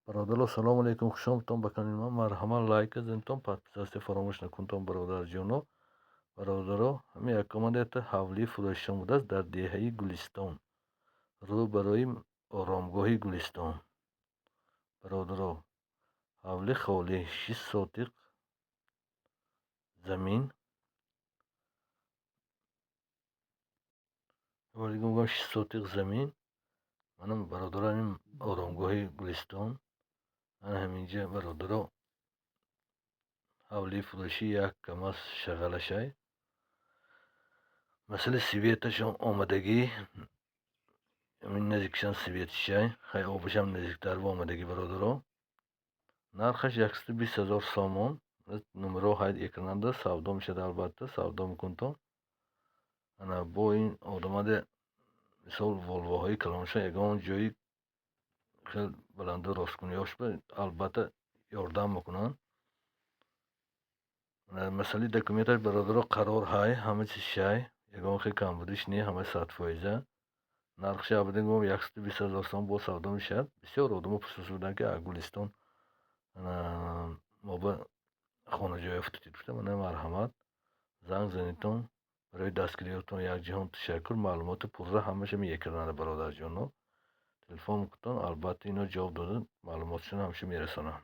Бародаро, салому алейкум, хушомадтон ба канали ман. Марҳамат, лайка занитон, подписаться фаромӯш накунтон, бародарҷоно. Бародаро, ҳамин як омада ҳавлии фурӯшон будааст дар деҳаи Гулистон, рӯ барои оромгоҳи Гулистон. Бародаро, ҳавлӣ холӣ, 6 сотиқ замин, 6 сотиқ замин. Манам, бародаро, ҳамин оромгоҳи Гулистон, ана ҳаминҷа, бародаро, ҳавлии фурӯшӣ як камаз шағалашай. Масъалаи светаш омадагӣ, ҳамин наздикшан светишай, хай, обашам наздиктар омадагӣ, бародаро. Нархаш 120 000 сомон. Номерҳо ҳайд экрананда, савдо мешавад, албатта, савдо мекунтон. Ана бо ин одамаде, мисол, Волвоҳои калоншон ягон ҷои хел баланду росткуниҳошба албатта ёрдам мекунанд. Масъалаи документаш, бародаро, қарор ҳай, ҳама чиз шай, ягон хел камбудиш не, ҳама 100%. Нархши абадан гум 120 000 сом, боз савдо мешавад. Бисёр одамо пурсида буданд, ки Гулистон мо ба хонаҷой афтодед гуфта. Мана, марҳамат, занг занитон. Барои дастгириётон як ҷаҳон ташаккур. Маълумоти пурра ҳамаша меэкранада, бародарҷоно. Телефон мекунтон, албатта, ино ҷавоб дода, маълумотшонро ҳамеша мерасонанд.